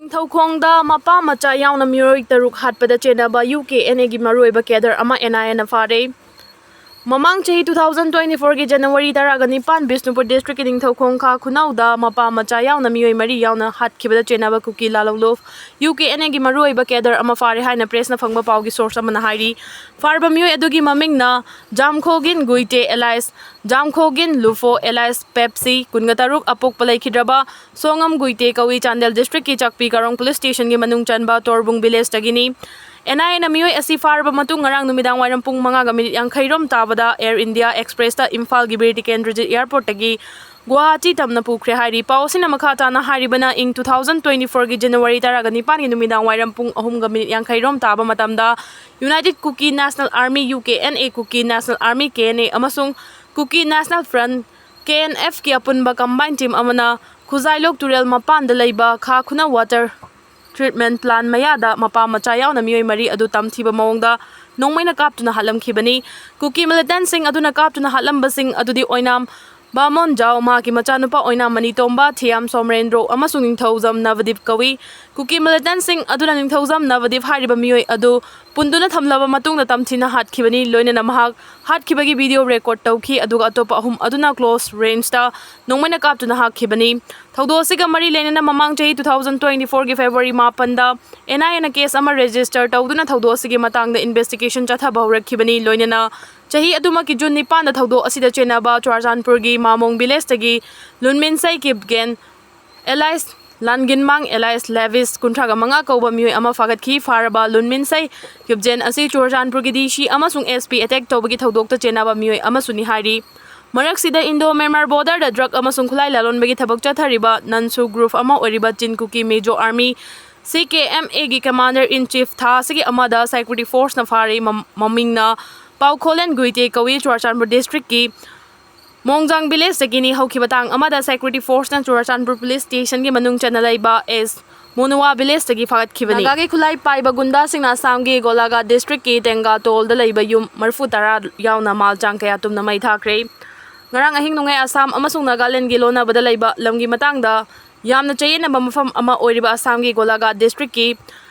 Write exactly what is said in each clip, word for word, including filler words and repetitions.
ꯅꯤꯡꯊꯧꯈꯣꯡꯗ ꯃꯄꯥ ꯃꯆꯥ ꯌꯥꯎꯅ ꯃꯤꯑꯣꯏ ꯇꯔꯨꯛ ꯍꯥꯠꯄꯗ ꯆꯦꯟꯅꯕ ꯌꯨ ꯀꯦ ꯑꯦꯟ ꯑꯦꯒꯤ ꯃꯔꯨꯑꯣꯏꯕ ꯀꯦꯗꯔ ꯑꯃ ꯑꯦꯟ ꯑꯥꯏ ꯑꯦꯅ ꯐꯥꯔꯦ꯫ ꯃꯃꯥꯡ ꯆꯍꯤ two thousand twenty fourꯒꯤ January ꯇꯔꯥꯒ ꯅꯤꯄꯥꯟ ꯕꯤꯁꯅꯨꯄꯨꯔ ꯗꯤꯁꯇ꯭ꯔꯤꯛꯀꯤ ꯅꯤꯡꯊꯧꯈꯣꯡ ꯈꯥ ꯈꯨꯅꯧꯗ ꯃꯄꯥ ꯃꯆꯥ ꯌꯥꯎꯅ ꯃꯤꯑꯣꯏ ꯃꯔꯤ ꯌꯥꯎꯅ ꯍꯥꯠꯈꯤꯕꯗ ꯆꯦꯟꯅꯕ ꯀꯨꯀꯤ ꯂꯥꯂꯣꯡꯂꯨꯞ ꯌꯨ ꯀꯦ ꯑꯦꯟ ꯑꯦꯒꯤ ꯃꯔꯨꯑꯣꯏꯕ ꯀꯦꯗꯔ ꯑꯃ ꯐꯥꯔꯦ ꯍꯥꯏꯅ ꯄ꯭ꯔꯦꯁꯅ ꯐꯪꯕ ꯄꯥꯎꯒꯤ ꯁꯣꯔꯁ ꯑꯃꯅ ꯍꯥꯏꯔꯤ꯫ ꯐꯥꯔꯕ ꯃꯤꯑꯣꯏ ꯑꯗꯨꯒꯤ ꯃꯃꯤꯡꯅ ꯖꯥꯝꯈꯣꯒꯤꯟ ꯒꯨꯏꯇꯦ alias ꯖꯥꯝꯈꯣꯒꯤꯟ ꯂꯨꯐꯣ alias ꯄꯦꯞꯁꯤ, ꯀꯨꯟꯒ ꯇꯔꯨꯛ, ꯑꯄꯣꯛꯄ ꯂꯩꯈꯤꯗ꯭ꯔꯕ ꯁꯣꯉꯝ ꯒꯨꯏꯇꯦ ꯀꯧꯏ, ꯆꯥꯟꯗꯦꯜ ꯗꯤꯁꯇ꯭ꯔꯤꯛꯀꯤ ꯆꯥꯛꯄꯤ ꯀꯥꯔꯣꯡ ꯄꯨꯂꯤꯁ ꯁ꯭ꯇꯦꯁꯟꯒꯤ ꯃꯅꯨꯡ ꯆꯟꯕ ꯇꯣꯔꯕꯨꯡ ꯚꯤꯂꯦꯖꯇꯒꯤꯅꯤ꯫ ꯑꯦꯟ ꯑꯥꯏ ꯑꯦꯅ ꯃꯤꯑꯣꯏ ꯑꯁꯤ ꯐꯥꯔꯕ ꯃꯇꯨꯡ ꯉꯔꯥꯡ ꯅꯨꯃꯤꯗꯥꯡ ꯋꯥꯏꯔꯝ ꯄꯨꯡ ꯃꯉꯥꯒ ꯃꯤꯅꯤꯠ ꯌꯥꯡꯈꯩ ꯔꯣꯝ ꯇꯥꯕꯗ ꯑꯦꯌꯔ ꯏꯟꯗꯤꯌꯥ ꯑꯦꯛꯁꯄ꯭ꯔꯦꯁꯇ ꯏꯝꯐꯥꯜꯒꯤ ꯕꯤꯔ ꯇꯤꯀꯦꯟꯗ꯭ꯔꯖꯤꯠ ꯑꯦꯌꯔꯄꯣꯔꯠꯇꯒꯤ ꯒꯨꯋꯥꯍꯥꯇꯤ ꯇꯝꯅ ꯄꯨꯈ꯭ꯔꯦ ꯍꯥꯏꯔꯤ꯫ ꯄꯥꯎ ꯑꯁꯤꯅ ꯃꯈꯥ ꯇꯥꯅ ꯍꯥꯏꯔꯤꯕꯅ, ꯏꯪ two thousand twenty fourꯒꯤ January ꯇꯔꯥꯒ ꯅꯤꯄꯥꯟꯒꯤ ꯅꯨꯃꯤꯗꯥꯡ ꯋꯥꯏꯔꯝ ꯄꯨꯡ ꯑꯍꯨꯝꯒ ꯃꯤꯅꯤꯠ ꯌꯥꯡꯈꯩ ꯔꯣꯝ ꯇꯥꯕ ꯃꯇꯝꯗ United Kuki National Army, U K N A, Kuki National Army, K N A, ꯑꯃꯁꯨꯡ Kuki National Front, K N F ꯀꯤ ꯑꯄꯨꯟꯕ ꯀꯝꯕꯥꯏꯟ ꯇꯤꯝ ꯑꯃꯅ ꯈꯨꯖꯥꯏꯂꯣꯛ ꯇꯨꯔꯦꯜ ꯃꯄꯥꯟꯗ ꯂꯩꯕ ꯈꯥ ꯈꯨꯅꯧ ꯋꯥꯇꯔ ꯇ꯭ꯔꯤꯠꯃꯦꯟ ꯄ꯭ꯂꯥꯟ ꯃꯌꯥꯗ ꯃꯄꯥ ꯃꯆꯥ ꯌꯥꯎꯅ ꯃꯤꯑꯣꯏ ꯃꯔꯤ ꯑꯗꯨ ꯇꯝꯊꯤꯕ ꯃꯑꯣꯡꯗ ꯅꯣꯡꯃꯩꯅ ꯀꯥꯞꯇꯨꯅ ꯍꯥꯠꯂꯝꯈꯤꯕꯅꯤ꯫ ꯀꯨꯀꯤ ꯃꯤꯂꯤꯇꯦꯟꯠꯁꯤꯡ ꯑꯗꯨꯅ ꯀꯥꯞꯇꯨꯅ ꯍꯥꯠꯂꯝꯕꯁꯤꯡ ꯑꯗꯨꯗꯤ ꯑꯣꯏꯅꯥꯝ ꯕꯥꯃꯣꯟ ꯖꯥꯎ, ꯃꯍꯥꯛꯀꯤ ꯃꯆꯥꯅꯨꯄꯥ ꯑꯣꯏꯅꯥꯝ ꯃꯅꯤꯇꯣꯝꯕ, ꯊꯤꯌꯥꯝ ꯁꯣꯃꯔꯦꯟꯗ꯭ꯔꯣ ꯑꯃꯁꯨꯡ ꯅꯤꯡꯊꯧꯖꯝ ꯅꯕꯗꯤꯞ ꯀꯧꯏ꯫ ꯀꯨꯀꯤ ꯃꯤꯂꯤꯇꯦꯟꯠꯁꯤꯡ ꯑꯗꯨꯅ ꯅꯤꯡꯊꯧꯖꯝ ꯅꯕꯗꯤꯞ ꯍꯥꯏꯔꯤꯕ ꯃꯤꯑꯣꯏ ꯑꯗꯨ ꯄꯨꯟꯗꯨꯅ ꯊꯝꯂꯕ ꯃꯇꯨꯡꯗ ꯇꯝꯊꯤꯅ ꯍꯥꯠꯈꯤꯕꯅꯤ꯫ ꯂꯣꯏꯅꯅ ꯃꯍꯥꯛ ꯍꯥꯠꯈꯤꯕꯒꯤ ꯚꯤꯗꯤꯑꯣ ꯔꯦꯀꯣꯔꯗ ꯇꯧꯈꯤ, ꯑꯗꯨꯒ ꯑꯇꯣꯞꯄ ꯑꯍꯨꯝ ꯑꯗꯨꯅ ꯀ꯭ꯂꯣꯖ ꯔꯦꯟꯖꯇ ꯅꯣꯡꯃꯩꯅ ꯀꯥꯞꯇꯨꯅ ꯍꯥꯠꯈꯤꯕꯅꯤ꯫ ꯊꯧꯗꯣꯛ ꯑꯁꯤꯒ ꯃꯔꯤ ꯂꯩꯅꯅ ꯃꯃꯥꯡ ꯆꯍꯤ two thousand twenty fourꯒꯤ February ꯃꯥꯄꯟꯗ ꯑꯦꯟ ꯑꯥꯏ ꯑꯦꯅ ꯀꯦꯁ ꯑꯃ ꯔꯦꯖꯤꯁꯇꯔ ꯇꯧꯗꯨꯅ ꯊꯧꯗꯣꯛ ꯑꯁꯤꯒꯤ ꯃꯇꯥꯡꯗ ꯏꯟꯚꯦꯁꯇꯤꯒꯦꯁꯟ ꯆꯠꯊꯕ ꯍꯧꯔꯛꯈꯤꯕꯅꯤ꯫ ꯂꯣꯏꯅꯅ ꯆꯍꯤ ꯑꯗꯨꯃꯛꯀꯤ ꯖꯨꯟ ꯅꯤꯄꯥꯟꯗ ꯊꯧꯗꯣꯛ ꯑꯁꯤꯗ ꯆꯦꯟꯅꯕ ꯆꯨꯔꯥꯆꯥꯟꯄꯨꯔꯒꯤ ꯃꯥꯃꯣꯡ ꯚꯤꯂꯦꯖꯇꯒꯤ ꯂꯨꯟꯃꯤꯟꯁꯩ ꯀꯤꯞꯒꯦꯟ alias ꯂꯥꯟꯒꯤꯟꯃꯥꯡ alias ꯂꯦꯚꯤꯁ, ꯀꯨꯟꯊ꯭ꯔꯥꯒ ꯃꯉꯥ ꯀꯧꯕ ꯃꯤꯑꯣꯏ ꯑꯃ ꯐꯥꯒꯠꯈꯤ꯫ ꯐꯥꯔꯕ ꯂꯨꯟꯃꯤꯟꯁꯩ ꯀꯤꯞꯖꯦꯟ ꯑꯁꯤ ꯆꯨꯔꯆꯥꯟꯄꯨꯔꯒꯤ ꯗꯤ ꯁꯤ ꯑꯃꯁꯨꯡ ꯑꯦꯁ ꯄꯤ ꯑꯦꯇꯦꯛ ꯇꯧꯕꯒꯤ ꯊꯧꯗꯣꯛꯇ ꯆꯦꯟꯅꯕ ꯃꯤꯑꯣꯏ ꯑꯃꯁꯨꯅꯤ ꯍꯥꯏꯔꯤ꯫ ꯃꯔꯛꯁꯤꯗ ꯏꯟꯗꯣ ꯃ꯭ꯌꯥꯟꯃꯥꯔ ꯕꯣꯔꯗꯔꯗ ꯗ꯭ꯔꯒ ꯑꯃꯁꯨꯡ ꯈꯨꯠꯂꯥꯏ ꯂꯂꯣꯟꯕꯒꯤ ꯊꯕꯛ ꯆꯠꯊꯔꯤꯕ ꯅꯟꯁꯨ ꯒ꯭ꯔꯨꯞ ꯑꯃ ꯑꯣꯏꯔꯤꯕ Chin Kuki Mizo army, C K M Aꯒꯤ commander in chief ꯊꯥ ꯑꯁꯤꯒꯤ ꯑꯃꯗ security forceꯅ ꯐꯥꯔꯤ꯫ ꯃꯝ-, ꯃꯃꯤꯡꯅ ꯄꯥꯎꯈꯣꯂꯦꯟ ꯒꯨꯏꯇꯦ ꯀꯧꯏ꯫ ꯆꯨꯔꯆꯥꯟꯄꯨꯔ ꯗꯤꯁꯇ꯭ꯔꯤꯛꯀꯤ ꯃꯣꯡꯖꯥꯡ ꯚꯤꯂꯦꯖꯇꯒꯤꯅꯤ꯫ ꯍꯧꯈꯤꯕ ꯇꯥꯡ ꯑꯃꯗ security forceꯅ ꯆꯨꯔꯆꯥꯟꯄꯨꯔ ꯄꯨꯂꯤꯁ ꯁ꯭ꯇꯦꯁꯟꯒꯤ ꯃꯅꯨꯡ ꯆꯟꯅ ꯂꯩꯕ ꯑꯦꯁ ꯃꯣꯅꯨꯋꯥ ꯚꯤꯂꯦꯖꯇꯒꯤ ꯐꯥꯒꯠꯈꯤꯕꯅꯤ꯫ ꯅꯥꯒꯥꯒꯤ ꯈꯨꯠꯂꯥꯏ ꯄꯥꯏꯕ ꯒꯨꯟꯗꯥꯁꯤꯡꯅ ꯑꯁꯥꯝꯒꯤ ꯒꯣꯂꯥꯘꯥꯠ ꯗꯤꯁꯇ꯭ꯔꯤꯛꯀꯤ ꯇꯦꯡꯒꯥꯇꯣꯜꯗ ꯂꯩꯕ ꯌꯨꯝ ꯃꯔꯤꯐꯨ ꯇꯔꯥ ꯌꯥꯎꯅ ꯃꯥꯜ ꯆꯥꯡ ꯀꯌꯥ ꯇꯨꯝꯅ ꯃꯩ ꯊꯥꯈ꯭ꯔꯦ꯫ ꯉꯔꯥꯡ ꯑꯍꯤꯡ ꯅꯣꯡꯌꯥꯏ ꯑꯁꯥꯝ ꯑꯃꯁꯨꯡ ꯅꯥꯒꯥꯂꯦꯟꯒꯤ ꯂꯣꯟꯅꯕꯗ ꯂꯩꯕ ꯂꯝꯒꯤ ꯃꯇꯥꯡꯗ ꯌꯥꯝꯅ ꯆꯌꯦꯠꯅꯕ ꯃꯐꯝ ꯑꯃ ꯑꯣꯏꯔꯤꯕ ꯑꯁꯥꯝꯒꯤ ꯒꯣꯂꯥꯘꯥꯠ ꯗꯤꯁꯇ꯭ꯔꯤꯛꯀꯤ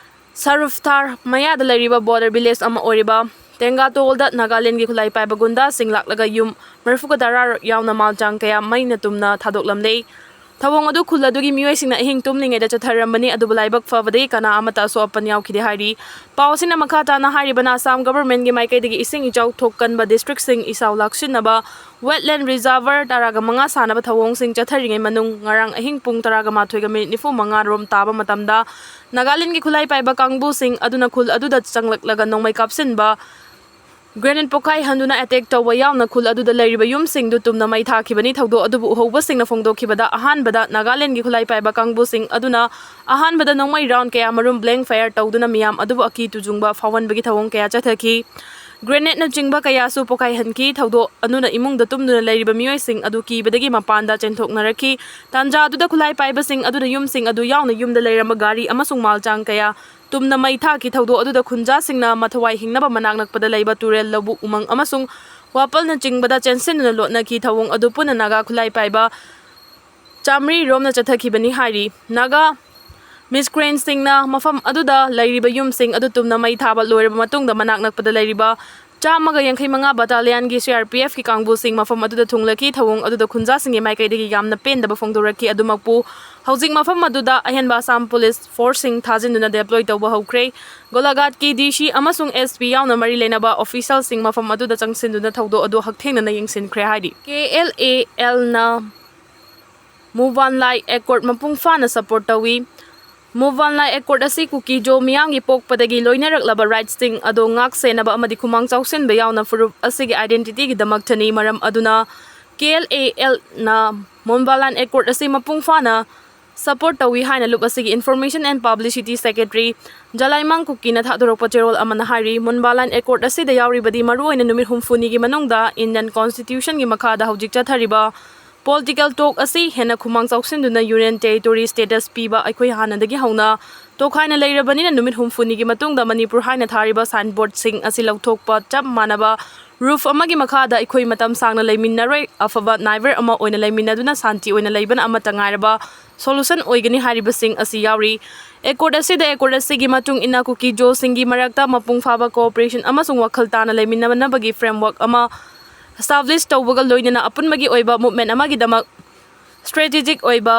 ꯁꯔꯨꯐꯊꯥꯔ ꯃꯌꯥꯗ ꯂꯩꯔꯤꯕ ꯕꯣꯔꯗꯔ ꯚꯤꯂꯦꯖ ꯑꯃ ꯑꯣꯏꯔꯤꯕ ꯇꯦꯡꯒꯥꯇꯣꯜꯗ ꯅꯥꯒꯥꯂꯦꯟꯗꯒꯤ ꯈꯨꯠꯂꯥꯏ ꯄꯥꯏꯕ ꯒꯨꯟꯗꯥꯁꯤꯡ ꯂꯥꯛꯂꯒ ꯌꯨꯝ ꯃꯔꯤꯐꯨꯒ ꯇꯔꯥ ꯌꯥꯎꯅ ꯃꯥꯜ ꯆꯥꯡ ꯀꯌꯥ ꯃꯩꯅ ꯇꯨꯝꯅ ꯊꯥꯗꯣꯛꯂꯝꯂꯦ꯫ ꯊꯧꯑꯣꯡ ꯑꯗꯨ ꯈꯨꯜ ꯑꯗꯨꯒꯤ ꯃꯤꯑꯣꯏꯁꯤꯡꯅ ꯑꯍꯤꯡ ꯇꯨꯝꯂꯤꯉꯩꯗ ꯆꯠꯊꯔꯝꯕꯅꯤ, ꯑꯗꯨꯕꯨ ꯂꯥꯏꯕꯛ ꯐꯕꯗꯤ ꯀꯅꯥ ꯑꯃꯠꯇ ꯑꯁꯣꯛ ꯑꯄꯟ ꯌꯥꯎꯈꯤꯗꯦ ꯍꯥꯏꯔꯤ꯫ ꯄꯥꯎ ꯑꯁꯤꯅ ꯃꯈꯥ ꯇꯥꯅ ꯍꯥꯏꯔꯤꯕꯅ ꯑꯁꯥꯝ ꯒꯚꯔꯟꯃꯦꯟꯠꯀꯤ ꯃꯥꯏꯀꯩꯗꯒꯤ ꯏꯁꯤꯡ ꯏꯆꯥꯎ ꯊꯣꯛꯀꯟꯕ ꯗꯤꯁꯇ꯭ꯔꯤꯛꯁꯤꯡ ꯏꯆꯥꯎ ꯂꯥꯛꯁꯤꯟꯅꯕ ꯋꯦꯠꯂꯦꯟ ꯔꯤꯖꯥꯔꯚꯔ ꯇꯔꯥꯒ ꯃꯉꯥ ꯁꯥꯅꯕ ꯊꯧꯑꯣꯡꯁꯤꯡ ꯆꯠꯊꯔꯤꯉꯩ ꯃꯅꯨꯡ ꯉꯔꯥꯡ ꯑꯍꯤꯡ ꯄꯨꯡ ꯇꯔꯥꯒ ꯃꯥꯊꯣꯏꯒ ꯃꯤꯅꯤꯠ ꯅꯤꯐꯨ ꯃꯉꯥ ꯔꯣꯝ ꯇꯥꯕ ꯃꯇꯝꯗ ꯅꯥꯒꯥꯂꯦꯟꯗꯒꯤ ꯈꯨꯠꯂꯥꯏ ꯄꯥꯏꯕ ꯀꯥꯡꯕꯨꯁꯤꯡ ꯑꯗꯨꯅ ꯈꯨꯜ ꯑꯗꯨꯗ ꯆꯪꯂꯛꯂꯒ ꯅꯣꯡꯃꯩ ꯀꯥꯞꯁꯤꯟꯕ, ꯒ꯭ꯔꯦꯅꯦꯗ ꯄꯣꯈꯥꯏꯍꯟꯗꯨꯅ ꯑꯦꯇꯦꯛ ꯇꯧꯕ ꯌꯥꯎꯅ ꯈꯨꯜ ꯑꯗꯨꯗ ꯂꯩꯔꯤꯕ ꯌꯨꯝꯁꯤꯡꯗꯨ ꯇꯨꯝꯅ ꯃꯩ ꯊꯥꯈꯤꯕꯅꯤ꯫ ꯊꯧꯗꯣꯛ ꯑꯗꯨꯕꯨ ꯎꯍꯧꯕꯁꯤꯡꯅ ꯐꯣꯡꯗꯣꯛꯈꯤꯕꯗ ꯑꯍꯥꯟꯕꯗ ꯅꯥꯒꯥꯂꯦꯟꯗꯒꯤ ꯈꯨꯠꯂꯥꯏ ꯄꯥꯏꯕ ꯀꯥꯡꯕꯨꯁꯤꯡ ꯑꯗꯨꯅ ꯑꯍꯥꯟꯕꯗ ꯅꯣꯡꯃꯩ ꯔꯥꯎꯟ ꯀꯌꯥ ꯃꯔꯨꯝ ꯕ꯭ꯂꯦꯡ ꯐꯥꯌꯔ ꯇꯧꯗꯨꯅ ꯃꯤꯌꯥꯝ ꯑꯗꯨꯕꯨ ꯑꯀꯤ ꯇꯨꯖꯨꯡꯕ ꯐꯥꯎꯍꯟꯕꯒꯤ ꯊꯧꯑꯣꯡ ꯀꯌꯥ ꯆꯠꯊꯈꯤ꯫ ꯒ꯭ꯔꯦꯅꯦꯗꯅꯆꯤꯡꯕ ꯀꯌꯥꯁꯨ ꯄꯣꯈꯥꯏꯍꯟꯈꯤ꯫ ꯊꯧꯗꯣꯛ ꯑꯗꯨꯅ ꯏꯃꯨꯡꯗ ꯇꯨꯝꯗꯨꯅ ꯂꯩꯔꯤꯕ ꯃꯤꯑꯣꯏꯁꯤꯡ ꯑꯗꯨ ꯀꯤꯕꯗꯒꯤ ꯃꯄꯥꯟꯗ ꯆꯦꯟꯊꯣꯛꯅꯔꯛꯈꯤ꯫ ꯇꯥꯟꯖꯥ ꯑꯗꯨꯗ ꯈꯨꯠꯂꯥꯏ ꯄꯥꯏꯕꯁꯤꯡ ꯑꯗꯨꯅ ꯌꯨꯝꯁꯤꯡ ꯑꯗꯨ ꯌꯥꯎꯅ ꯌꯨꯝꯗ ꯂꯩꯔꯝꯕ ꯒꯥꯔꯤ ꯑꯃꯁꯨꯡ ꯃꯥꯜ ꯆꯥꯡ ꯀꯌꯥ ꯇꯨꯝꯅ ꯃꯩ ꯊꯥꯈꯤ꯫ ꯊꯧꯗꯣꯛ ꯑꯗꯨꯗ ꯈꯨꯟꯖꯥꯁꯤꯡꯅ ꯃꯊꯋꯥꯏ ꯍꯤꯡꯅꯕ ꯃꯅꯥꯛ ꯅꯛꯄꯗ ꯂꯩꯕ ꯇꯨꯔꯦꯜ, ꯂꯧꯕꯨꯛ, ꯎꯃꯪ ꯑꯃꯁꯨꯡ ꯋꯥꯄꯜꯅꯆꯤꯡꯕꯗ ꯆꯦꯟꯁꯤꯟꯗꯨꯅ ꯂꯣꯠꯅꯈꯤ꯫ ꯊꯧꯑꯣꯡ ꯑꯗꯨ ꯄꯨꯟꯅ ꯅꯥꯒꯥ ꯈꯨꯠꯂꯥꯏ ꯄꯥꯏꯕ ꯆꯥꯃꯔꯤ ꯔꯣꯝꯅ ꯆꯠꯊꯈꯤꯕꯅꯤ ꯍꯥꯏꯔꯤ꯫ ꯅꯥꯒꯥ ꯃꯤꯁꯀ꯭ꯔꯦꯟꯁꯤꯡꯅ ꯃꯐꯝ ꯑꯗꯨꯗ ꯂꯩꯔꯤꯕ ꯌꯨꯝꯁꯤꯡ ꯑꯗꯨ ꯇꯨꯝꯅ ꯃꯩ ꯊꯥꯕ ꯂꯣꯏꯔꯕ ꯃꯇꯨꯡꯗ ꯃꯅꯥꯛ ꯅꯛꯄꯗ ꯂꯩꯔꯤꯕ ꯆꯥꯝꯃꯒ ꯌꯥꯡꯈꯩ ꯃꯉꯥ ꯕꯠꯇꯥꯂꯤꯌꯟꯒꯤ ꯁꯤ ꯑꯥꯔ ꯄꯤ ꯑꯦꯐꯀꯤ ꯀꯥꯡꯕꯨꯁꯤꯡ ꯃꯐꯝ ꯑꯗꯨꯗ ꯊꯨꯡꯂꯈꯤ꯫ ꯊꯧꯑꯣꯡ ꯑꯗꯨꯗ ꯈꯨꯟꯖꯥꯁꯤꯡꯒꯤ ꯃꯥꯏꯀꯩꯗꯒꯤ ꯌꯥꯝꯅ ꯄꯦꯟꯗꯕ ꯐꯣꯡꯗꯣꯔꯛꯈꯤ꯫ ꯑꯗꯨꯃꯛꯄꯨ ꯍꯧꯖꯤꯛ ꯃꯐꯝ ꯑꯗꯨꯗ ꯑꯍꯦꯟꯕ ꯑꯁꯥꯝ ꯄꯨꯂꯤꯁ ꯐꯣꯔꯁꯁꯤꯡ ꯊꯥꯖꯤꯟꯗꯨꯅ ꯗꯦꯄ꯭ꯂꯣꯏ ꯇꯧꯕ ꯍꯧꯈ꯭ꯔꯦ꯫ ꯒꯣꯂꯥꯘꯥꯠꯀꯤ ꯗꯤ ꯁꯤ ꯑꯃꯁꯨꯡ ꯑꯦꯁ ꯄꯤ ꯌꯥꯎꯅ ꯃꯔꯤ ꯂꯩꯅꯕ ꯑꯣꯐꯤꯁꯤꯌꯦꯜꯁꯤꯡ ꯃꯐꯝ ꯑꯗꯨꯗ ꯆꯪꯁꯤꯟꯗꯨꯅ ꯊꯧꯗꯣꯛ ꯑꯗꯨ ꯍꯛꯊꯦꯡꯅꯅ ꯌꯦꯡꯁꯤꯟꯈ꯭ꯔꯦ ꯍꯥꯏꯔꯤ꯫ ꯀꯦ ꯑꯦꯜ ꯑꯦ ꯑꯦꯜꯅ ꯃꯨꯕꯥꯟꯂꯥꯏ ꯑꯦꯀꯣꯔꯗ ꯃꯄꯨꯡ ꯐꯥꯅ ꯁꯄꯣꯔꯠ ꯇꯧꯏ꯫ ꯃꯨꯕꯥꯟꯂꯥꯏ ꯑꯦꯀꯣꯔꯗ ꯑꯁꯤ ꯀꯨꯀꯤ-ꯖꯣ ꯃꯤꯌꯥꯝꯒꯤ ꯄꯣꯛꯄꯗꯒꯤ ꯂꯣꯏꯅꯔꯛꯂꯕ ꯔꯥꯏꯠꯁꯤꯡ ꯑꯗꯨ ꯉꯥꯛ ꯁꯦꯟꯅꯕ ꯑꯃꯗꯤ ꯈꯨꯃꯥꯡ ꯆꯥꯎꯁꯤꯟꯕ ꯌꯥꯎꯅ ꯐꯨꯔꯨꯞ ꯑꯁꯤꯒꯤ ꯑꯥꯏꯗꯦꯟꯇꯤꯇꯤꯒꯤꯗꯃꯛꯇꯅꯤ꯫ ꯃꯔꯝ ꯑꯗꯨꯅ ꯀꯦ ꯑꯦꯜ ꯑꯦ ꯑꯦꯜꯅ ꯃꯨꯕꯥꯟꯂꯥꯏ ꯑꯦꯀꯣꯔꯗ ꯑꯁꯤ ꯃꯄꯨꯡ ꯐꯥꯅ ꯁꯄꯣꯔꯠ ꯇꯧꯏ ꯍꯥꯏꯅ ꯂꯨꯞ ꯑꯁꯤꯒꯤ ꯏꯟꯐꯣꯔꯃꯦꯁꯟ ꯑꯦꯟ ꯄꯕ꯭ꯂꯤꯁꯤꯇꯤ ꯁꯦꯀ꯭ꯔꯦꯇꯔꯤ ꯖꯂꯥꯏꯃꯥꯡ ꯀꯨꯀꯤꯅ ꯊꯥꯗꯣꯔꯛꯄ ꯆꯦꯔꯣꯜ ꯑꯃꯅ ꯍꯥꯏꯔꯤ꯫ ꯃꯨꯟꯕꯥꯂꯥꯏꯟ ꯑꯦꯀꯣꯔꯗ ꯑꯁꯤꯗ ꯌꯥꯎꯔꯤꯕꯗꯤ ꯃꯔꯨꯑꯣꯏꯅ ꯅꯨꯃꯤꯠ ꯍꯨꯝꯐꯨꯅꯤꯒꯤ ꯃꯅꯨꯡꯗ ꯏꯟꯗꯤꯌꯟ ꯀꯣꯟꯁꯇꯤꯇ꯭ꯌꯨꯁꯟꯒꯤ ꯃꯈꯥꯗ ꯍꯧꯖꯤꯛ ꯆꯠꯊꯔꯤꯕ ꯄꯣꯂꯤꯇꯤꯀꯦꯜ ꯇꯣꯛ ꯑꯁꯤ ꯍꯦꯟꯅ ꯈꯨꯃꯥꯡ ꯆꯥꯎꯁꯤꯟꯗꯨꯅ ꯌꯨꯅꯤꯌꯟ ꯇꯦꯔꯤꯇꯣꯔꯤ ꯁ꯭ꯇꯦꯇꯁ ꯄꯤꯕ ꯑꯩꯈꯣꯏ ꯍꯥꯟꯅꯗꯒꯤ ꯍꯧꯅ ꯇꯣꯈꯥꯏꯅ ꯂꯩꯔꯕꯅꯤꯅ ꯅꯨꯃꯤꯠ ꯍꯨꯝꯐꯨꯅꯤꯒꯤ ꯃꯇꯨꯡꯗ ꯃꯅꯤꯄꯨꯔ ꯍꯥꯏꯅ ꯊꯥꯔꯤꯕ ꯁꯥꯏꯟꯕꯣꯔꯗꯁꯤꯡ ꯑꯁꯤ ꯂꯧꯊꯣꯛꯄ ꯆꯞ ꯃꯥꯟꯅꯕ Roof ꯑꯃꯒꯤ ꯃꯈꯥꯗ ꯑꯩꯈꯣꯏ ꯃꯇꯝ ꯁꯥꯡꯅ ꯂꯩꯃꯤꯟꯅꯔꯣꯏ, ꯑꯐꯕ neighbor ꯑꯃ ꯑꯣꯏꯅ ꯂꯩꯃꯤꯟꯅꯗꯨꯅ ꯁꯥꯟꯇꯤ ꯑꯣꯏꯅ ꯂꯩꯕꯅ ꯑꯃꯠꯇ ꯉꯥꯏꯔꯕ solution ꯑꯣꯏꯒꯅꯤ ꯍꯥꯏꯔꯤꯕꯁꯤꯡ ꯑꯁꯤ ꯌꯥꯎꯔꯤ꯫ Accord ꯑꯁꯤꯗ accord ꯑꯁꯤꯒꯤ ꯃꯇꯨꯡ ꯏꯟꯅ ꯀꯨꯀꯤ ꯖꯣꯁꯤꯡꯒꯤ ꯃꯔꯛꯇ ꯃꯄꯨꯡ ꯐꯥꯕ cooperation ꯑꯃꯁꯨꯡ ꯋꯥꯈꯜ ꯇꯥꯅ ꯂꯩꯃꯤꯟꯅꯅꯕꯒꯤ framework ꯑꯃ establish ꯇꯧꯕꯒ ꯂꯣꯏꯅꯅ ꯑꯄꯨꯟꯕꯒꯤ ꯑꯣꯏꯕ movement ꯑꯃꯒꯤꯗꯃꯛ strategic ꯑꯣꯏꯕ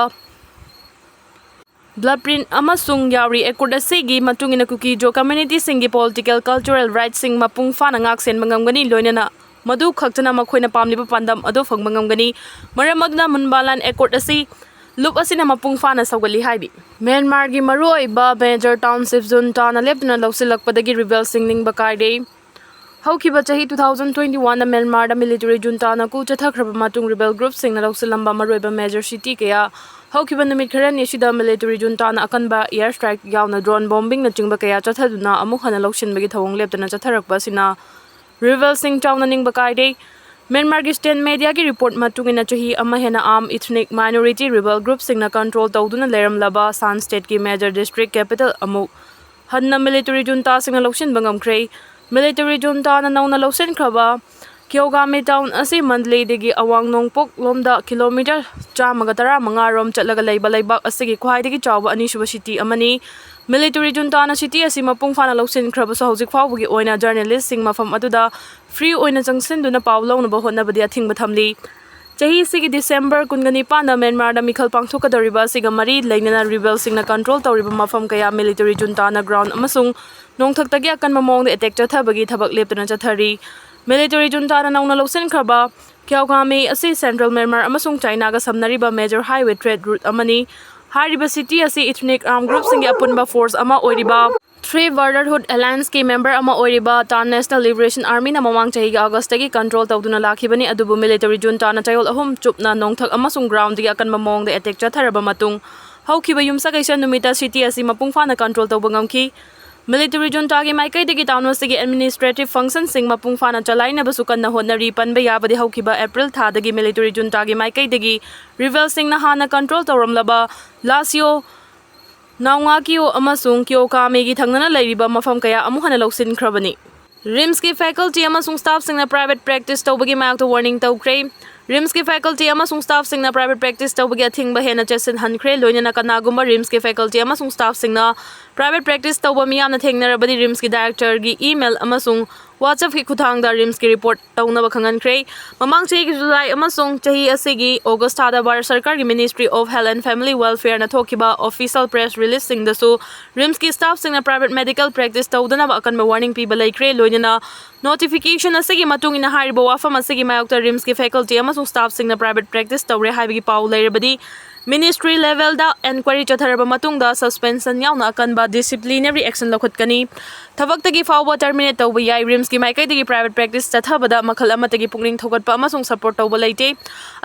blueprint ꯑꯃꯁꯨꯡ ꯌꯥꯎꯔꯤ꯫ Accord ꯑꯁꯤꯒꯤ ꯃꯇꯨꯡ ꯏꯟꯅ ꯀꯨꯀꯤ ꯖꯣ communityꯁꯤꯡꯒꯤ political cultural rightsꯁꯤꯡ ꯃꯄꯨꯡ ꯐꯥꯅ ꯉꯥꯛ ꯁꯦꯟꯕ ꯉꯝꯒꯅꯤ, ꯂꯣꯏꯅꯅ ꯃꯗꯨ ꯈꯛꯇꯅ ꯃꯈꯣꯏꯅ ꯄꯥꯝꯂꯤꯕ ꯄꯥꯟꯗꯝ ꯑꯗꯨ ꯐꯪꯕ ꯉꯝꯒꯅꯤ꯫ ꯃꯔꯝ ꯑꯗꯨꯅ ꯃꯨꯟꯕꯥꯂꯥꯟ accord ꯑꯁꯤ ꯂꯨꯞ ꯑꯁꯤꯅ ꯃꯄꯨꯡ ꯐꯥꯅ ꯁꯧꯒꯠꯂꯤ ꯍꯥꯏꯔꯤ꯫ ꯃ꯭ꯌꯥꯟꯃꯥꯔꯒꯤ ꯃꯔꯨꯑꯣꯏꯕ major township juntana ꯂꯦꯞꯇꯅ ꯂꯧꯁꯤꯜꯂꯛꯄꯗꯒꯤ rebelꯁꯤꯡ ꯅꯤꯡꯕ ꯀꯥꯏꯔꯦ꯫ ꯍꯧꯈꯤꯕ ꯆꯍꯤ two thousand twenty-oneꯗ ꯃ꯭ꯌꯥꯟꯃꯥꯔꯗ military juntana coup ꯆꯠꯊꯈ꯭ꯔꯕ ꯃꯇꯨꯡ rebel groupꯁꯤꯡꯅ ꯂꯧꯁꯤꯜꯂꯝꯕ ꯃꯔꯨꯑꯣꯏꯕ major city ꯀꯌꯥ ꯍꯧꯈꯤꯕ ꯅꯨꯃꯤꯠ ꯈꯔꯅꯤ ꯑꯁꯤꯗ military juntana ꯑꯀꯟꯕ air strike ꯌꯥꯎꯅ drone bombingꯅꯆꯤꯡꯕ ꯀꯌꯥ ꯆꯠꯊꯗꯨꯅ ꯑꯃꯨꯛ ꯍꯟꯅ ꯂꯧꯁꯤꯟꯕꯒꯤ ꯊꯧꯑꯣꯡ ꯂꯦꯞꯇꯅ ꯆꯠꯊꯔꯛꯄ ꯑꯁꯤꯅ rebelꯁꯤꯡ ꯆꯥꯎꯅ ꯅꯤꯡꯕ ꯀꯥꯏꯔꯦ꯫ ꯃ꯭ꯌꯥꯟꯃꯥꯔꯒꯤ state mediaꯒꯤ report ꯃꯇꯨꯡ ꯏꯟꯅ ꯆꯍꯤ ꯑꯃ ꯍꯦꯟꯅ armed ethnic minority rebel groupꯁꯤꯡꯅ control ꯇꯧꯗꯨꯅ ꯂꯩꯔꯝꯂꯕ Shan stateꯀꯤ major district capital ꯑꯃꯨꯛ ꯍꯟꯅ military juntaꯁꯤꯡꯅ ꯂꯧꯁꯤꯟꯕ ꯉꯝꯈ꯭ꯔꯦ꯫ Military juntana ꯅꯧꯅ ꯂꯧꯁꯤꯟꯈ꯭ꯔꯕ Kyaukame town ꯑꯁꯤ Mandalay ꯗꯒꯤ ꯑꯋꯥꯡ ꯅꯣꯡꯄꯣꯛ ꯂꯣꯝꯗ kilometre ꯆꯥꯝꯃꯒ ꯇꯔꯥꯃꯉꯥ ꯔꯣꯝ ꯆꯠꯂꯒ ꯂꯩꯕ ꯂꯩꯕꯥꯛ ꯑꯁꯤꯒꯤ ꯈ꯭ꯋꯥꯏꯗꯒꯤ ꯆꯥꯎꯕ ꯑꯅꯤꯁꯨꯕ city ꯑꯃꯅꯤ꯫ Military juntana city ꯑꯁꯤ ꯃꯄꯨꯡ ꯐꯥꯅ ꯂꯧꯁꯤꯟꯈ꯭ꯔꯕꯁꯨ ꯍꯧꯖꯤꯛ ꯐꯥꯎꯕꯒꯤ ꯑꯣꯏꯅ journalistꯁꯤꯡ ꯃꯐꯝ ꯑꯗꯨꯗ free ꯑꯣꯏꯅ ꯆꯪꯁꯤꯟꯗꯨꯅ ꯄꯥꯎ ꯂꯧꯅꯕ ꯍꯣꯠꯅꯕꯗꯤ ꯑꯊꯤꯡꯕ ꯊꯝꯂꯤ꯫ ꯆꯍꯤ ꯑꯁꯤꯒꯤ December ꯀꯨꯟꯒ ꯅꯤꯄꯥꯟꯗ ꯃ꯭ꯌꯥꯟꯃꯥꯔꯗ ꯃꯤꯈꯜ ꯄꯥꯡꯊꯣꯛꯀꯗꯧꯔꯤꯕ ꯑꯁꯤꯒ ꯃꯔꯤ ꯂꯩꯅꯅ rebelꯁꯤꯡꯅ control ꯇꯧꯔꯤꯕ ꯃꯐꯝ ꯀꯌꯥ military juntana ground ꯑꯃꯁꯨꯡ ꯅꯣꯡꯊꯛꯇꯒꯤ ꯑꯀꯟꯕ ꯃꯑꯣꯡꯗ attack ꯆꯠꯊꯕꯒꯤ ꯊꯕꯛ ꯂꯦꯞꯇꯅ ꯆꯠꯊꯔꯤ꯫ Military juntana ꯅꯧꯅ ꯂꯧꯁꯤꯟꯈ꯭ꯔꯕ Kyaukame ꯑꯁꯤ central Myanmar ꯑꯃꯁꯨꯡ Chinaꯒ ꯁꯝꯅꯔꯤꯕ major highway trade route ꯑꯃꯅꯤ꯫ ꯍꯥꯏꯔꯤꯕ city ꯑꯁꯤ ethnic armed groupꯁꯤꯡꯒꯤ ꯑꯄꯨꯟꯕ force ꯑꯃ ꯑꯣꯏꯔꯤꯕ Three Brotherhood Allianceꯀꯤ member ꯑꯃ ꯑꯣꯏꯔꯤꯕ Tan National Liberation Armyꯅ ꯃꯃꯥꯡ ꯆꯍꯤꯒꯤ Augustꯇꯒꯤ control ꯇꯧꯗꯨꯅ ꯂꯥꯛꯈꯤꯕꯅꯤ, ꯑꯗꯨꯕꯨ military juntana ꯆꯌꯣꯜ ꯑꯍꯨꯝ ꯆꯨꯞꯅ ꯅꯣꯡꯊꯛ ꯑꯃꯁꯨꯡ groundꯗꯒꯤ ꯑꯀꯟꯕ ꯃꯑꯣꯡꯗ attack ꯆꯠꯊꯔꯕ ꯃꯇꯨꯡ ꯍꯧꯈꯤꯕ ꯌꯨꯝꯁꯀꯩꯁ ꯅꯨꯃꯤꯠꯇ city ꯑꯁꯤ ꯃꯄꯨꯡ ꯐꯥꯅ control ꯇꯧꯕ ꯉꯝꯈꯤ꯫ Military juntaꯒꯤ ꯃꯥꯏꯀꯩꯗꯒꯤ town ꯑꯁꯤꯒꯤ administrative functionꯁꯤꯡ ꯃꯄꯨꯡ ꯐꯥꯅ ꯆꯂꯥꯏꯅꯕꯁꯨ ꯀꯟꯅ ꯍꯣꯠꯅꯔꯤ꯫ ꯄꯟꯕ ꯌꯥꯕꯗꯤ ꯍꯧꯈꯤꯕ April ꯊꯥꯗꯒꯤ military juntaꯒꯤ ꯃꯥꯏꯀꯩꯗꯒꯤ rebelꯁꯤꯡꯅ ꯍꯥꯟꯅ control ꯇꯧꯔꯝꯂꯕ Lasio, Naungakyo ꯑꯃꯁꯨꯡ Kyokameꯒꯤ ꯊꯪꯅꯅ ꯂꯩꯔꯤꯕ ꯃꯐꯝ ꯀꯌꯥ ꯑꯃꯨꯛ ꯍꯟꯅ ꯂꯧꯁꯤꯟꯈ꯭ꯔꯕꯅꯤ꯫ ꯔꯤꯝꯁꯀꯤ ꯐꯦꯀꯜꯇꯤ ꯑꯃꯁꯨꯡ ꯁ꯭ꯇꯥꯐꯁꯤꯡꯅ ꯄ꯭ꯔꯥꯏꯚꯦꯠ ꯄ꯭ꯔꯦꯛꯇꯤꯁ ꯇꯧꯕꯒꯤ ꯃꯥꯌꯣꯛꯇ ꯋꯥꯔꯅꯤꯡ ꯇꯧꯈ꯭ꯔꯦ꯫ ꯔꯤꯝꯁꯀꯤ ꯐꯦꯀꯜꯇꯤ ꯑꯃꯁꯨꯡ ꯁ꯭ꯇꯥꯐꯁꯤꯡꯅ ꯄ꯭ꯔꯥꯏꯚꯦꯠ ꯄ꯭ꯔꯦꯛꯇꯤꯁ ꯇꯧꯕꯒꯤ ꯑꯊꯤꯡꯕ ꯍꯦꯟꯅ ꯆꯦꯠꯁꯤꯟꯍꯟꯈ꯭ꯔꯦ꯫ ꯂꯣꯏꯅꯅ ꯀꯅꯥꯒꯨꯝꯕ ꯔꯤꯝꯁꯀꯤ ꯐꯦꯀꯜꯇꯤ ꯑꯃꯁꯨꯡ ꯁ꯭ꯇꯥꯐꯁꯤꯡꯅ ꯄ꯭ꯔꯥꯏꯚꯦꯠ ꯄ꯭ꯔꯦꯛꯇꯤꯁ ꯇꯧꯕ ꯃꯤꯌꯥꯝꯅ ꯊꯦꯡꯅꯔꯕꯗꯤ ꯔꯤꯝꯁꯀꯤ ꯗꯥꯏꯔꯦꯛꯇꯔꯒꯤ ꯏꯃꯦꯜ ꯑꯃꯁꯨꯡ WhatsApp-ꯀꯤ ꯈꯨꯠꯊꯥꯡꯗ ꯔꯤꯝꯁꯀꯤ ꯔꯤꯄꯣꯔꯠ ꯇꯧꯅꯕ ꯈꯪꯍꯟꯈ꯭ꯔꯦ꯫ ꯃꯃꯥꯡ ꯆꯍꯤꯒꯤ ꯖꯨꯂꯥꯏ ꯑꯃꯁꯨꯡ ꯆꯍꯤ ꯑꯁꯤꯒꯤ ꯑꯣꯒꯁ꯭ꯠ ꯊꯥꯗ ꯚꯥꯔꯠ ꯁꯔꯀꯥꯔꯒꯤ Ministry of Health and Family Welfare-ꯅ ꯊꯣꯛꯈꯤꯕ official press release-ꯁꯤꯡꯗꯁꯨ ꯔꯤꯝꯁꯀꯤ ꯁ꯭ꯇꯥꯐꯁꯤꯡꯅ ꯄ꯭ꯔꯥꯏꯚꯦꯠ ꯃꯦꯗꯤꯀꯦꯜ ꯄ꯭ꯔꯦꯛꯇꯤꯁ ꯇꯧꯗꯅꯕ ꯑꯀꯟꯕ ꯋꯥꯔꯅꯤꯡ ꯄꯤꯕ ꯂꯩꯈ꯭ꯔꯦ꯫ ꯂꯣꯏꯅꯅ ꯅꯣꯇꯤꯐꯤꯀꯦꯁꯟ ꯑꯁꯤꯒꯤ ꯃꯇꯨꯡ ꯏꯟꯅ ꯍꯥꯏꯔꯤꯕ ꯋꯥꯐꯝ ꯑꯁꯤꯒꯤ ꯃꯥꯌꯣꯛꯇ ꯔꯤꯝꯁꯀꯤ ꯐꯦꯀꯜꯇꯤ ꯑꯃꯁꯨꯡ ꯁ꯭ꯇꯥꯐꯁꯤꯡꯅ ꯄ꯭ꯔꯥꯏꯚꯦꯠ ꯄ꯭ꯔꯦꯛꯇꯤꯁ ꯇꯧꯔꯦ ꯍꯥꯏꯕꯒꯤ ꯄꯥꯎ ꯂꯩꯔꯕꯗꯤ ꯃꯤꯅꯤꯁꯇ꯭ꯔꯤ ꯂꯦꯚꯦꯜꯗ ꯑꯦꯟꯀ꯭ꯋꯥꯏꯔꯤ ꯆꯠꯊꯔꯕ ꯃꯇꯨꯡꯗ ꯁꯁꯄꯦꯟꯁꯟ ꯌꯥꯎꯅ ꯑꯀꯟꯕ ꯗꯤꯁꯤꯄ꯭ꯂꯤꯅꯔꯤ ꯑꯦꯛꯁꯟ ꯂꯧꯈꯠꯀꯅꯤ꯫ ꯊꯕꯛꯇꯒꯤ ꯐꯥꯎꯕ ꯇꯔꯃꯤꯅꯦꯠ ꯇꯧꯕ ꯌꯥꯏ꯫ ꯔꯤꯝꯁꯀꯤ ꯃꯥꯏꯀꯩꯗꯒꯤ ꯄ꯭ꯔꯥꯏꯚꯦꯠ ꯄ꯭ꯔꯦꯛꯇꯤꯁ ꯆꯠꯊꯕꯗ ꯃꯈꯜ ꯑꯃꯠꯇꯒꯤ ꯄꯨꯛꯅꯤꯡ ꯊꯧꯒꯠꯄ ꯑꯃꯁꯨꯡ ꯁꯄꯣꯔꯠ ꯇꯧꯕ ꯂꯩꯇꯦ꯫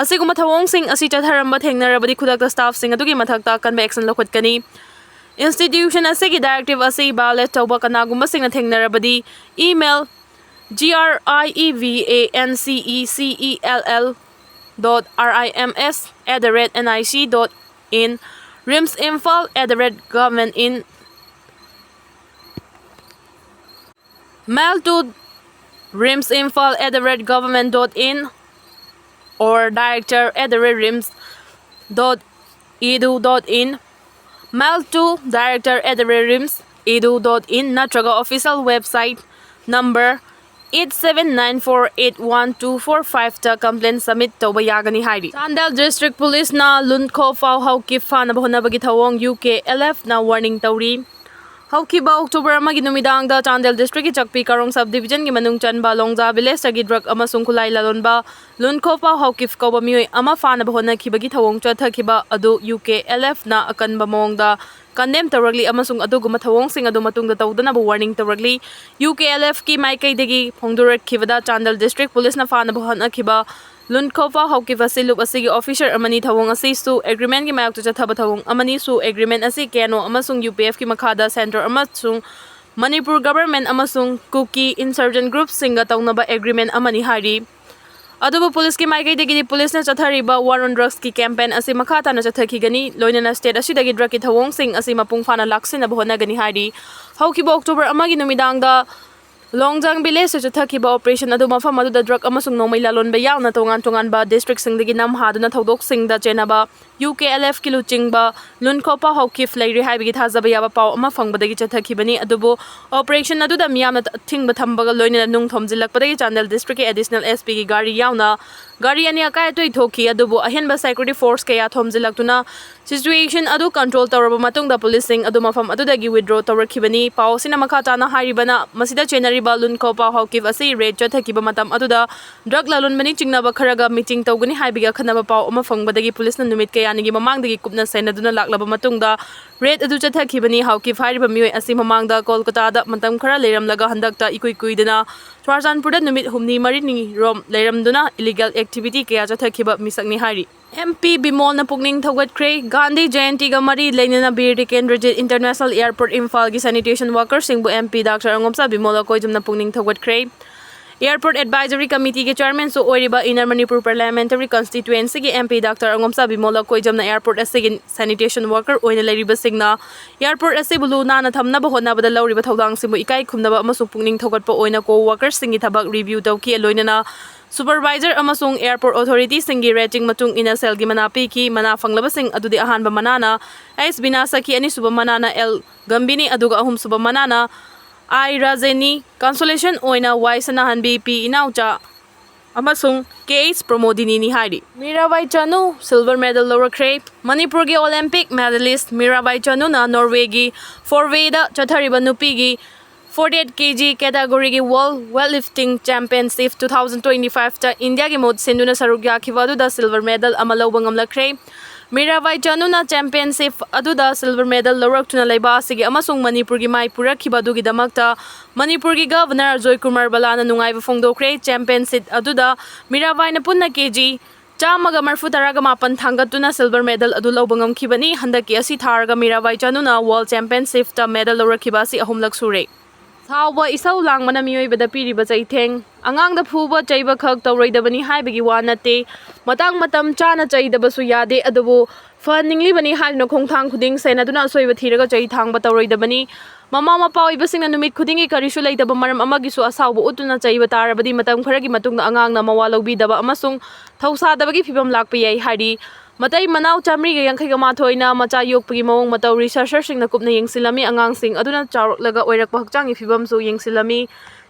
ꯑꯁꯤꯒꯨꯝꯕ ꯊꯧꯑꯣꯡꯁꯤꯡ ꯑꯁꯤ ꯆꯠꯊꯔꯝꯕ ꯊꯦꯡꯅꯔꯕꯗꯤ ꯈꯨꯗꯛꯇ ꯁ꯭ꯇꯥꯐꯁꯤꯡ ꯑꯗꯨꯒꯤ ꯃꯊꯛꯇ ꯑꯀꯟꯕ ꯑꯦꯛꯁꯟ ꯂꯧꯈꯠꯀꯅꯤ꯫ ꯏꯟꯁꯇꯤꯇ꯭ꯌꯨꯁꯟ ꯑꯁꯤꯒꯤ ꯗꯥꯏꯔꯦꯛꯇꯤꯚ ꯑꯁꯤ ꯚꯥꯏꯑꯣꯂꯦꯠ ꯇꯧꯕ ꯀꯅꯥꯒꯨꯝꯕꯁꯤꯡꯅ ꯊꯦꯡꯅꯔꯕꯗꯤ email G R I E V A N C E C E L L dot R I M S at the rate N I C dot in, RIMS Imphal at the rate government in, mail to RIMS Imphal at the rate government dot in or director at the rate RIMS dot edu dot in, mail to director at the rate RIMS edu dot in ꯅꯠꯇ꯭ꯔꯒ official website number eight seven nine four eight one two four five ꯇ complaint submit ꯇꯧꯕ ꯌꯥꯒꯅꯤ ꯍꯥꯏꯔꯤ꯫ Chandel District Police ꯅ ꯂꯨꯟꯈꯣ ꯄꯥꯎ ꯍꯥꯎꯀꯤꯞ ꯐꯥꯅꯕ ꯍꯣꯠꯅꯕꯒꯤ ꯊꯧꯑꯣꯡ U K L F ꯅ warning ꯇꯧꯔꯤ꯫ ꯍꯧꯈꯤꯕ October ꯑꯃꯒꯤ ꯅꯨꯃꯤꯗꯥꯡꯗ ꯆꯥꯟꯗꯦꯜ district ꯀꯤ ꯆꯛꯄꯤ ꯀꯥꯔꯣꯡ sub division ꯒꯤ ꯃꯅꯨꯡ ꯆꯟꯕ ꯂꯣꯡꯖꯥ village ꯇꯒꯤ drug ꯑꯃꯁꯨꯡ ꯈꯨꯠꯂꯥꯏ ꯂꯂꯣꯟꯕ ꯂꯨꯟꯈꯣ ꯄꯥꯎ ꯍꯥꯎꯀꯤꯞ ꯀꯧꯕ ꯃꯤꯑꯣꯏ ꯑꯃ ꯐꯥꯅꯕ ꯍꯣꯠꯅꯈꯤꯕꯒꯤ ꯊꯧꯑꯣꯡ ꯆꯠꯊꯈꯤꯕ ꯑꯗꯨ U K L F ꯅ ꯑꯀꯟꯕ ꯃꯑꯣꯡꯗ condemn ꯇꯧꯔꯛꯂꯤ ꯑꯃꯁꯨꯡ ꯑꯗꯨꯒꯨꯝꯕ ꯊꯧꯑꯣꯡꯁꯤꯡ ꯑꯗꯨ ꯃꯇꯨꯡꯗ ꯇꯧꯗꯅꯕ warning ꯇꯧꯔꯛꯂꯤ꯫ U K L F ꯀꯤ ꯃꯥꯏꯀꯩꯗꯒꯤ ꯐꯣꯡꯗꯣꯔꯛꯈꯤꯕꯗ ꯆꯥꯟꯗꯦꯜ District Police ꯅ ꯐꯥꯅꯕ ꯍꯣꯠꯅꯈꯤꯕ ꯂꯨꯟꯈꯣ ꯄꯥꯎ ꯍꯥꯎꯀꯤꯞ ꯑꯁꯤ ꯂꯨꯞ ꯑꯁꯤꯒꯤ officer ꯑꯃꯅꯤ꯫ ꯊꯧꯑꯣꯡ ꯑꯁꯤꯁꯨ agreement ꯀꯤ ꯃꯥꯌꯣꯛꯇ ꯆꯠꯊꯕ ꯊꯧꯑꯣꯡ ꯑꯃꯅꯤ꯫ ꯁꯨ agreement ꯑꯁꯤ K N O ꯑꯃꯁꯨꯡ U P F ꯀꯤ ꯃꯈꯥꯗ centre ꯑꯃꯁꯨꯡ ꯃꯅꯤꯄꯨꯔ government ꯑꯃꯁꯨꯡ ꯀꯨꯀꯤ insurgent group ꯁꯤꯡꯒ ꯇꯧꯅꯕ agreement ꯑꯃꯅꯤ ꯍꯥꯏꯔꯤ꯫ ꯑꯗꯨꯕꯨ ꯄꯨꯂꯤꯁꯀꯤ ꯃꯥꯏꯀꯩꯗꯒꯤꯗꯤ ꯄꯨꯂꯤꯁꯅ ꯆꯠꯊꯔꯤꯕ war on drugs ꯀꯤ campaign ꯑꯁꯤ ꯃꯈꯥ ꯇꯥꯅ ꯆꯠꯊꯈꯤꯒꯅꯤ, ꯂꯣꯏꯅꯅ state ꯑꯁꯤꯗꯒꯤ drug ꯀꯤ ꯊꯧꯑꯣꯡꯁꯤꯡ ꯑꯁꯤ ꯃꯄꯨꯡ ꯐꯥꯅ ꯂꯥꯛꯁꯤꯟꯅꯕ ꯍꯣꯠꯅꯒꯅꯤ ꯍꯥꯏꯔꯤ꯫ ꯍꯧꯈꯤꯕ October ꯑꯃꯒꯤ ꯅꯨꯃꯤꯗꯥꯡꯗ ꯂꯣꯡꯖꯥꯡ ꯚꯤꯂꯦꯖꯇ ꯆꯠꯊꯈꯤꯕ ꯑꯣꯄꯔꯦꯁꯟ ꯑꯗꯨ ꯃꯐꯝ ꯑꯗꯨꯗ ꯗ꯭ꯔꯒ ꯑꯃꯁꯨꯡ ꯅꯣꯡꯃꯩ ꯂꯂꯣꯟꯕ ꯌꯥꯎꯅ ꯇꯣꯉꯥꯟ ꯇꯣꯉꯥꯟꯕ ꯗꯤꯁꯇ꯭ꯔꯤꯛꯁꯤꯡꯗꯒꯤ ꯅꯝꯍꯥꯗꯨꯅ ꯊꯧꯗꯣꯛꯁꯤꯡꯗ ꯆꯦꯟꯅꯕ ꯌꯨ ꯀꯦ ꯑꯦꯜ ꯑꯦꯐꯀꯤ ꯂꯨꯆꯤꯡꯕ ꯂꯨꯟꯈꯣꯄꯥ ꯍꯥꯎꯀꯤꯞ ꯂꯩꯔꯦ ꯍꯥꯏꯕꯒꯤ ꯊꯥꯖꯕ ꯌꯥꯕ ꯄꯥꯎ ꯑꯃ ꯐꯪꯕꯗꯒꯤ ꯆꯠꯊꯈꯤꯕꯅꯤ꯫ ꯑꯗꯨꯕꯨ ꯑꯣꯄꯔꯦꯁꯟ ꯑꯗꯨꯗ ꯃꯤꯌꯥꯝꯅ ꯑꯊꯤꯡꯕ ꯊꯝꯕꯒ ꯂꯣꯏꯅꯅ ꯅꯨꯡ ꯊꯣꯝꯖꯤꯜꯂꯛꯄꯗꯒꯤ ꯆꯥꯟꯗꯦꯜ ꯗꯤꯁꯇ꯭ꯔꯤꯛꯀꯤ ꯑꯦꯗꯤꯁꯅꯦꯜ ꯑꯦꯁ ꯄꯤꯒꯤ ꯒꯥꯔꯤ ꯌꯥꯎꯅ ꯒꯥꯔꯤ ꯑꯅꯤ ꯑꯀꯥꯏ ꯑꯇꯣꯏ ꯊꯣꯛꯈꯤ꯫ ꯑꯗꯨꯕꯨ ꯑꯍꯦꯟꯕ ꯁꯦꯀ꯭ꯌꯨꯔꯤꯇꯤ ꯐꯣꯔꯁ ꯀꯌꯥ ꯊꯣꯝꯖꯤꯜꯂꯛꯇꯨꯅ ꯁꯤꯆꯨꯋꯦꯁꯟ ꯑꯗꯨ ꯀꯟꯇ꯭ꯔꯣꯜ ꯇꯧꯔꯕ ꯃꯇꯨꯡꯗ ꯄꯨꯂꯤꯁꯁꯤꯡ ꯑꯗꯨ ꯃꯐꯝ ꯑꯗꯨꯗꯒꯤ ꯋꯤꯗ꯭ꯔꯣ ꯇꯧꯔꯛꯈꯤꯕꯅꯤ꯫ ꯄꯥꯎ ꯑꯁꯤꯅ ꯃꯈꯥ ꯇꯥꯅ ꯍꯥꯏꯔꯤꯕꯅ, ꯃꯁꯤꯗ ꯆꯦꯟꯅꯔꯤꯕ ꯂꯨꯟꯈꯣꯄꯥ ꯍꯥꯎꯀꯤꯞ ꯑꯁꯤ ꯔꯦꯗ ꯆꯠꯊꯈꯤꯕ ꯃꯇꯝ ꯑꯗꯨꯗ ꯗ꯭ꯔꯒ ꯂꯂꯣꯟꯕꯅꯤ ꯆꯤꯡꯅꯕ ꯈꯔꯒ ꯃꯤꯇꯤꯡ ꯇꯧꯒꯅꯤ ꯍꯥꯏꯕꯒꯤ ꯑꯈꯟꯅꯕ ꯄꯥꯎ ꯑꯃ ꯐꯪꯕꯗꯒꯤ ꯄꯨꯂꯤꯁꯅ ꯅꯨꯃꯤꯠ ꯀꯌꯥꯅꯤꯒꯤ ꯃꯃꯥꯡꯗꯒꯤ ꯀꯨꯞꯅ ꯁꯦꯟꯅꯗꯨꯅ ꯂꯥꯛꯂꯕ ꯃꯇꯨꯡꯗ ꯔꯦꯗ ꯑꯗꯨ ꯆꯠꯊꯈꯤꯕꯅꯤ꯫ ꯍꯥꯎꯀꯤꯞ ꯍꯥꯏꯔꯤꯕ ꯃꯤꯑꯣꯏ ꯑꯁꯤ ꯃꯃꯥꯡꯗ ꯀꯣꯜꯀꯇꯥꯗ ꯃꯇꯝ ꯈꯔ ꯂꯩꯔꯝꯂꯒ ꯍꯟꯗꯛꯇ ꯏꯀꯨꯏ ꯀꯨꯏꯗꯅ ꯆꯨꯔꯆꯥꯟꯄꯨꯔꯗ ꯅꯨꯃꯤꯠ ꯍꯨꯝꯅꯤ ꯃꯔꯤꯅꯤ ꯔꯣꯝ ꯂꯩꯔꯝꯗꯨꯅ ꯏꯂꯤꯒꯦꯜ ꯑꯦꯛꯇꯤꯚꯤꯇꯤ ꯀꯌꯥ ꯆꯠꯊꯈꯤꯕ ꯃꯤꯁꯛꯅꯤ ꯍꯥꯏꯔꯤ꯫ ꯑꯦꯝ ꯄꯤ ꯕꯤꯃꯣꯜꯅ ꯄꯨꯛꯅꯤꯡ ꯊꯧꯒꯠꯈ꯭ꯔꯦ꯫ ꯒꯥꯟꯙꯤ ꯖꯌꯟꯇꯤꯒ ꯃꯔꯤ ꯂꯩꯅꯅ ꯕꯤꯔ ꯇꯤꯀꯦꯟꯗ꯭ꯔꯖꯤꯠ ꯏꯟꯇꯔꯅꯦꯁꯅꯦꯜ ꯑꯦꯌꯔꯄꯣꯔꯠ ꯏꯝꯐꯥꯜꯒꯤ ꯁꯦꯅꯤꯇꯦꯁꯟ ꯋꯥꯀꯔꯁꯤꯡꯕꯨ M P doctor Angomcha Bimol ꯑꯀꯣꯏꯖꯝꯅ ꯄꯨꯛꯅꯤꯡ ꯊꯧꯒꯠꯈ꯭ꯔꯦ꯫ ꯑꯦꯌꯔꯄꯣꯔꯠ ꯑꯦꯗꯚꯥꯏꯖꯔꯤ ꯀꯃꯤꯇꯤꯒꯤ ꯆꯤꯌꯔꯃꯦꯟꯁꯨ ꯑꯣꯏꯔꯤꯕ ꯏꯟꯅꯔ ꯃꯅꯤꯄꯨꯔ ꯄꯥꯔꯂꯤꯌꯥꯃꯦꯟꯇꯔꯤ ꯀꯟꯁꯇꯤꯇ꯭ꯋꯦꯟꯁꯤꯒꯤ M P doctor Angomcha Bimol ꯑꯀꯣꯏꯖꯝꯅ ꯑꯦꯌꯔꯄꯣꯔꯠ ꯑꯁꯤꯒꯤ ꯁꯦꯅꯤꯇꯦꯁꯟ ꯋꯥꯀꯔ ꯑꯣꯏꯅ ꯂꯩꯔꯤꯕꯁꯤꯡꯅ ꯑꯦꯌꯔꯄꯣꯔꯠ ꯑꯁꯤꯕꯨ ꯂꯨ ꯅꯥꯟꯅ ꯊꯝꯅꯕ ꯍꯣꯠꯅꯕꯗ ꯂꯧꯔꯤꯕ ꯊꯧꯗꯥꯡꯁꯤꯡꯕꯨ ꯏꯀꯥꯏ ꯈꯨꯝꯅꯕ ꯑꯃꯁꯨꯡ ꯄꯨꯛꯅꯤꯡ ꯊꯧꯒꯠꯄ ꯑꯣꯏꯅ ꯀꯣ ꯋꯥꯀꯔꯁꯤꯡꯒꯤ ꯊꯕꯛ ꯔꯤꯚ꯭ꯌꯨ ꯇꯧꯈꯤ꯫ ꯂꯣꯏꯅꯅ ꯁꯨꯄꯔꯚꯥꯏꯖꯔ ꯑꯃꯁꯨꯡ ꯑꯦꯌꯔꯄꯣꯔꯠ ꯑꯣꯊꯣꯔꯤꯇꯤꯁꯤꯡꯒꯤ ꯔꯦꯇꯤꯡ ꯃꯇꯨꯡ ꯏꯟꯅ ꯁꯦꯜꯒꯤ ꯃꯅꯥ ꯄꯤꯈꯤ꯫ ꯃꯅꯥ ꯐꯪꯂꯕꯁꯤꯡ ꯑꯗꯨꯗꯤ ꯑꯍꯥꯟꯕ ꯃꯅꯥꯅ ꯑꯦꯁ ꯕꯤꯅꯥ ꯁꯈꯤ, ꯑꯅꯤꯁꯨꯕ ꯃꯅꯥꯅ ꯑꯦꯜ ꯒꯝꯕꯤꯅꯤ, ꯑꯗꯨꯒ ꯑꯍꯨꯝꯁꯨꯕ ꯃꯅꯥꯅ ꯑꯥꯏ ꯔꯥꯖꯦꯅꯤ꯫ ꯀꯟꯁꯣꯂꯦꯁꯟ ꯑꯣꯏꯅ ꯋꯥꯏ ꯁꯅꯥꯍꯟꯕꯤ ꯄꯤ ꯏꯅꯥꯎꯆꯥ ꯑꯃꯁꯨꯡ ꯀꯦ ꯑꯩꯆ ꯄ꯭ꯔꯃꯣꯗꯤꯅꯤꯅꯤ ꯍꯥꯏꯔꯤ꯫ ꯃꯤꯔꯥꯕꯥꯏ ꯆꯅꯨ ꯁꯤꯜꯚꯔ ꯃꯦꯗꯜ ꯂꯧꯔꯛꯈ꯭ꯔꯦ꯫ ꯃꯅꯤꯄꯨꯔꯒꯤ ꯑꯣꯂꯦꯝꯄꯤꯛ ꯃꯦꯗꯂꯤꯁ ꯃꯤꯔꯥꯕꯥꯏ ꯆꯅꯨꯅ ꯅꯣꯔꯋꯦꯒꯤ ꯐꯣꯔꯋꯦꯗ ꯆꯠꯊꯔꯤꯕ ꯅꯨꯄꯤꯒꯤ ꯐꯣꯔꯇꯤ ꯑꯩꯠ ꯀꯦ ꯖꯤ ꯀꯦꯇꯥꯒꯣꯔꯤꯒꯤ world weight lifting championship two thousand twenty ꯐꯥꯏꯚꯇ ꯏꯟꯗꯤꯌꯥꯒꯤ ꯃꯍꯨꯠ ꯁꯤꯟꯗꯨꯅ ꯁꯔꯨꯛ ꯌꯥꯈꯤꯕ ꯑꯗꯨꯗ ꯁꯤꯜꯚꯔ ꯃꯦꯗꯜ ꯑꯃ ꯂꯧꯕ ꯉꯝꯂꯛꯈ꯭ꯔꯦ꯫ ꯃꯤꯔꯥꯕꯥꯏ ꯆꯅꯨꯅ ꯆꯦꯝꯄꯤꯌꯟꯁꯤꯞ ꯑꯗꯨꯗ ꯁꯤꯜꯚꯔ ꯃꯦꯗꯜ ꯂꯧꯔꯛꯇꯨꯅ ꯂꯩꯕꯥꯛ ꯑꯁꯤꯒꯤ ꯑꯃꯁꯨꯡ ꯃꯅꯤꯄꯨꯔꯒꯤ ꯃꯥꯏ ꯄꯨꯔꯛꯈꯤꯕ ꯑꯗꯨꯒꯤꯗꯃꯛꯇ ꯃꯅꯤꯄꯨꯔꯒꯤ ꯒꯚꯔꯅꯔ ꯑꯖꯣꯏ ꯀꯨꯃꯥꯔ ꯕꯂꯥꯅ ꯅꯨꯡꯉꯥꯏꯕ ꯐꯣꯡꯗꯣꯛꯈ꯭ꯔꯦ꯫ ꯆꯦꯝꯄꯤꯌꯟꯁꯤꯞ ꯑꯗꯨꯗ ꯃꯤꯔꯥꯕꯥꯏꯅ ꯄꯨꯟꯅ ꯀꯦ ꯖꯤ ꯆꯥꯝꯃꯒ ꯃꯔꯤꯐꯨ ꯇꯔꯥꯒ ꯃꯥꯄꯟ ꯊꯥꯡꯒꯠꯇꯨꯅ ꯁꯤꯜꯚꯔ ꯃꯦꯗꯜ ꯑꯗꯨ ꯂꯧꯕ ꯉꯝꯈꯤꯕꯅꯤ꯫ ꯍꯟꯗꯛꯀꯤ ꯑꯁꯤ ꯊꯥꯔꯒ ꯃꯤꯔꯥꯕꯥꯏ ꯆꯅꯨꯅ ꯋꯥꯔꯜ ꯆꯦꯝꯄꯤꯌꯟꯁꯤꯞꯇ ꯃꯦꯗꯜ ꯂꯧꯔꯛꯈꯤꯕ ꯑꯁꯤ ꯑꯍꯨꯝꯂꯛ ꯁꯨꯔꯦ꯫ ꯁꯥꯎꯕ ꯏꯁꯧ ꯂꯥꯡꯕꯅ ꯃꯤꯑꯣꯏꯕꯗ ꯄꯤꯔꯤꯕ ꯆꯩꯊꯦꯡ꯫ ꯑꯉꯥꯡꯗ ꯐꯨꯕ ꯆꯩꯕ ꯈꯛ ꯇꯧꯔꯣꯏꯗꯕꯅꯤ ꯍꯥꯏꯕꯒꯤ ꯋꯥ ꯅꯠꯇꯦ꯫ ꯃꯇꯥꯡ ꯃꯇꯝ ꯆꯥꯅ ꯆꯩꯗꯕꯁꯨ ꯌꯥꯗꯦ, ꯑꯗꯨꯕꯨ ꯐꯍꯟꯅꯤꯡꯂꯤꯕꯅꯤ ꯍꯥꯏꯗꯨꯅ ꯈꯣꯡꯊꯥꯡ ꯈꯨꯗꯤꯡ ꯁꯦꯟꯅꯗꯨꯅ ꯑꯁꯣꯏꯕ ꯊꯤꯔꯒ ꯆꯩ ꯊꯥꯡꯕ ꯇꯧꯔꯣꯏꯗꯕꯅꯤ꯫ ꯃꯃꯥ ꯃꯄꯥ ꯑꯣꯏꯕꯁꯤꯡꯅ ꯅꯨꯃꯤꯠ ꯈꯨꯗꯤꯡꯒꯤ ꯀꯔꯤꯁꯨ ꯂꯩꯇꯕ ꯃꯔꯝ ꯑꯃꯒꯤꯁꯨ ꯑꯁꯥꯎꯕ ꯎꯠꯇꯨꯅ ꯆꯩꯕ ꯇꯥꯔꯕꯗꯤ, ꯃꯇꯝ ꯈꯔꯒꯤ ꯃꯇꯨꯡꯗ ꯑꯉꯥꯡꯅ ꯃꯋꯥ ꯂꯧꯕꯤꯗꯕ ꯑꯃꯁꯨꯡ ꯊꯧꯁꯥꯗꯕꯒꯤ ꯐꯤꯚꯝ ꯂꯥꯛꯄ ꯌꯥꯏ ꯍꯥꯏꯔꯤ꯫ ꯃꯇꯩ ꯃꯅꯥꯎ ꯆꯥꯃꯔꯤꯒ ꯌꯥꯡꯈꯩꯒ ꯃꯥꯊꯣꯏꯅ ꯃꯆꯥ ꯌꯣꯛꯄꯒꯤ ꯃꯑꯣꯡ ꯃꯇꯧ ꯔꯤꯁꯔꯆꯔꯁꯤꯡꯅ ꯀꯨꯞꯅ ꯌꯦꯡꯁꯤꯜꯂꯝꯃꯤ꯫ ꯑꯉꯥꯡꯁꯤꯡ ꯑꯗꯨꯅ ꯆꯥꯎꯔꯛꯂꯒ ꯑꯣꯏꯔꯛꯄ ꯍꯛꯆꯥꯡꯒꯤ ꯐꯤꯚꯝꯁꯨ ꯌꯦꯡꯁꯤꯜꯂꯝꯃꯤ꯫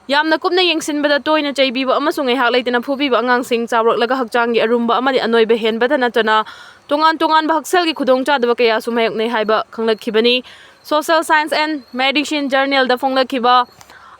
ꯌꯥꯝꯅ ꯀꯨꯞꯅ ꯌꯦꯡꯁꯤꯟꯕꯗ ꯇꯣꯏꯅ ꯆꯩꯕꯤꯕ ꯑꯃꯁꯨꯡ ꯉꯥꯏꯍꯥꯛ ꯂꯩꯇꯅ ꯐꯨꯕꯤꯕ ꯑꯉꯥꯡꯁꯤꯡ ꯆꯥꯎꯔꯛꯂꯒ ꯍꯛꯆꯥꯡꯒꯤ ꯑꯔꯨꯝꯕ ꯑꯃꯗꯤ ꯑꯅꯣꯏꯕ ꯍꯦꯟꯕꯗ ꯅꯠꯇꯅ ꯇꯣꯉꯥꯟ ꯇꯣꯉꯥꯟꯕ ꯍꯛꯁꯦꯜꯒꯤ ꯈꯨꯗꯣꯡꯆꯥꯗꯕ ꯀꯌꯥꯁꯨ ꯃꯥꯌꯣꯛꯅꯩ ꯍꯥꯏꯕ ꯈꯪꯂꯛꯈꯤꯕꯅꯤ꯫ Social Science and Medicine Journalꯗ ꯐꯣꯡꯂꯛꯈꯤꯕ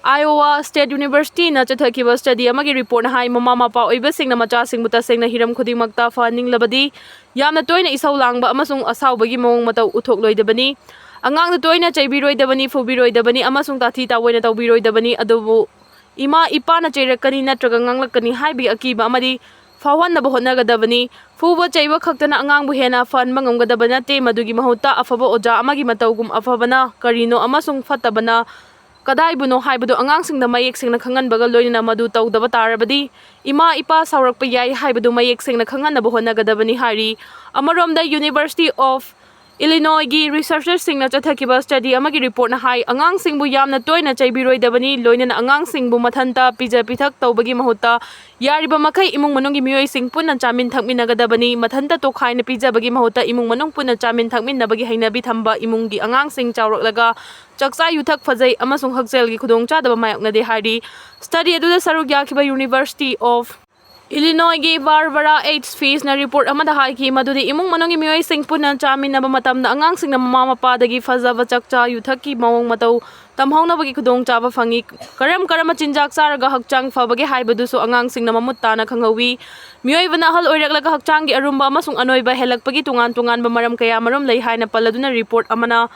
Iowa State Universityꯅ ꯆꯠꯊꯈꯤꯕ study ꯑꯃꯒꯤ reportꯅ ꯍꯥꯏ, ꯃꯃꯥ ꯃꯄꯥ ꯑꯣꯏꯕꯁꯤꯡꯅ ꯃꯆꯥꯁꯤꯡꯕꯨ ꯇꯁꯦꯡꯅ ꯍꯤꯔꯝ ꯈꯨꯗꯤꯡꯃꯛꯇ ꯐꯍꯟꯅꯤꯡꯂꯕꯗꯤ ꯌꯥꯝꯅ ꯇꯣꯏꯅ ꯏꯁꯧ ꯂꯥꯡꯕ ꯑꯃꯁꯨꯡ ꯑꯁꯥꯎꯕꯒꯤ ꯃꯑꯣꯡ ꯃꯇꯧ ꯎꯠꯊꯣꯛꯂꯣꯏꯗꯕꯅꯤ꯫ ꯑꯉꯥꯡꯗ ꯇꯣꯏꯅ ꯆꯩꯕꯤꯔꯣꯏꯗꯕꯅꯤ, ꯐꯨꯕꯤꯔꯣꯏꯗꯕꯅꯤ ꯑꯃꯁꯨꯡ ꯇꯥꯊꯤ ꯇꯥꯑꯣꯏꯅ ꯇꯧꯕꯤꯔꯣꯏꯗꯕꯅꯤ꯫ ꯑꯗꯨꯕꯨ ꯏꯃꯥ ꯏꯄꯥꯅ ꯆꯩꯔꯛꯀꯅꯤ ꯅꯠꯇ꯭ꯔꯒ ꯉꯥꯡꯂꯛꯀꯅꯤ ꯍꯥꯏꯕꯒꯤ ꯑꯀꯤꯕ ꯑꯃꯗꯤ ꯐꯥꯎꯍꯟꯅꯕ ꯍꯣꯠꯅꯒꯗꯕꯅꯤ꯫ ꯐꯨꯕ ꯆꯩꯕ ꯈꯛꯇꯅ ꯑꯉꯥꯡꯕꯨ ꯍꯦꯟꯅ ꯐꯍꯟꯕ ꯉꯝꯒꯗꯕ ꯅꯠꯇꯦ꯫ ꯃꯗꯨꯒꯤ ꯃꯍꯨꯠꯇ ꯑꯐꯕ ꯑꯣꯖꯥ ꯑꯃꯒꯤ ꯃꯇꯧꯒꯨꯝ ꯑꯐꯕꯅ ꯀꯔꯤꯅꯣ ꯑꯃꯁꯨꯡ ꯐꯠꯇꯕꯅ ꯀꯗꯥꯏꯕꯨꯅꯣ ꯍꯥꯏꯕꯗꯨ ꯑꯉꯥꯡꯁꯤꯡꯗ ꯃꯌꯦꯛ ꯁꯦꯡꯅ ꯈꯪꯍꯟꯕꯒ ꯂꯣꯏꯅꯅ ꯃꯗꯨ ꯇꯧꯗꯕ ꯇꯥꯔꯕꯗꯤ ꯏꯃꯥ ꯏꯄꯥ ꯁꯥꯎꯔꯛꯄ ꯌꯥꯏ ꯍꯥꯏꯕꯗꯨ ꯃꯌꯦꯛ ꯁꯦꯡꯅ ꯈꯪꯍꯟꯅꯕ ꯍꯣꯠꯅꯒꯗꯕꯅꯤ ꯍꯥꯏꯔꯤ꯫ ꯑꯃꯔꯣꯝꯗ University of Illinoisꯒꯤ researcherꯁꯤꯡꯅ ꯆꯠꯊꯈꯤꯕ study ꯑꯃꯒꯤ reportꯅ ꯍꯥꯏ, ꯑꯉꯥꯡꯁꯤꯡꯕꯨ ꯌꯥꯝꯅ ꯇꯣꯏꯅ ꯆꯩꯕꯤꯔꯣꯏꯗꯕꯅꯤ, ꯂꯣꯏꯅꯅ ꯑꯉꯥꯡꯁꯤꯡꯕꯨ ꯃꯊꯟꯇ ꯄꯤꯖ ꯄꯤꯊꯛ ꯇꯧꯕꯒꯤ ꯃꯍꯨꯠꯇ ꯌꯥꯔꯤꯕ ꯃꯈꯩ ꯏꯃꯨꯡ ꯃꯅꯨꯡꯒꯤ ꯃꯤꯑꯣꯏꯁꯤꯡ ꯄꯨꯟꯅ ꯆꯥꯃꯤꯟ ꯊꯛꯃꯤꯟꯅꯒꯗꯕꯅꯤ꯫ ꯃꯊꯟꯇ ꯇꯣꯈꯥꯏꯅ ꯄꯤꯖꯕꯒꯤ ꯃꯍꯨꯠꯇ ꯏꯃꯨꯡ ꯃꯅꯨꯡ ꯄꯨꯟꯅ ꯆꯥꯃꯤꯟ ꯊꯛꯃꯤꯟꯅꯕꯒꯤ ꯍꯩꯅꯕꯤ ꯊꯝꯕ ꯏꯃꯨꯡꯒꯤ ꯑꯉꯥꯡꯁꯤꯡ ꯆꯥꯎꯔꯛꯂꯒ ꯆꯥꯛꯆꯥ ꯌꯨꯊꯛ ꯐꯖꯩ ꯑꯃꯁꯨꯡ ꯍꯛꯁꯦꯜꯒꯤ ꯈꯨꯗꯣꯡꯆꯥꯗꯕ ꯃꯥꯌꯣꯛꯅꯗꯦ ꯍꯥꯏꯔꯤ꯫ Study ꯑꯗꯨꯗ ꯁꯔꯨꯛ ꯌꯥꯈꯤꯕ University of Illinoisꯒꯤ Barbara H. Fieldꯅ report ꯑꯃꯗ ꯍꯥꯏꯈꯤ ꯃꯗꯨꯗꯤ ꯏꯃꯨꯡ ꯃꯅꯨꯡꯒꯤ ꯃꯤꯑꯣꯏꯁꯤꯡ ꯄꯨꯟꯅ ꯆꯥꯃꯤꯟꯅꯕ ꯃꯇꯝꯗ ꯑꯉꯥꯡꯁꯤꯡꯅ ꯃꯃꯥ ꯃꯄꯥꯗꯒꯤ ꯐꯖꯕ ꯆꯥꯛꯆꯥ ꯌꯨꯊꯛꯀꯤ ꯃꯑꯣꯡ ꯃꯇꯧ ꯇꯝꯍꯧꯅꯕꯒꯤ ꯈꯨꯗꯣꯡꯆꯥꯕ ꯐꯪꯏ꯫ ꯀꯔꯝ ꯀꯔꯝꯕ ꯆꯤꯟꯖꯥꯛ ꯆꯥꯔꯒ ꯍꯛꯆꯥꯡ ꯐꯕꯒꯦ ꯍꯥꯏꯕꯗꯨꯁꯨ ꯑꯉꯥꯡꯁꯤꯡꯅ ꯃꯃꯨꯠ ꯇꯥꯅ ꯈꯪꯍꯧꯏ꯫ ꯃꯤꯑꯣꯏꯕꯅ ꯑꯍꯜ ꯑꯣꯏꯔꯛꯂꯒ ꯍꯛꯆꯥꯡꯒꯤ ꯑꯔꯨꯝꯕ ꯑꯃꯁꯨꯡ ꯑꯅꯣꯏꯕ ꯍꯦꯜꯂꯛꯄꯒꯤ ꯇꯣꯉꯥꯟ ꯇꯣꯉꯥꯟꯕ ꯃꯔꯝ ꯀꯌꯥ ꯃꯔꯨꯝ ꯂꯩ ꯍꯥꯏꯅ ꯄꯜꯂꯗꯨꯅ report ꯑꯃꯅ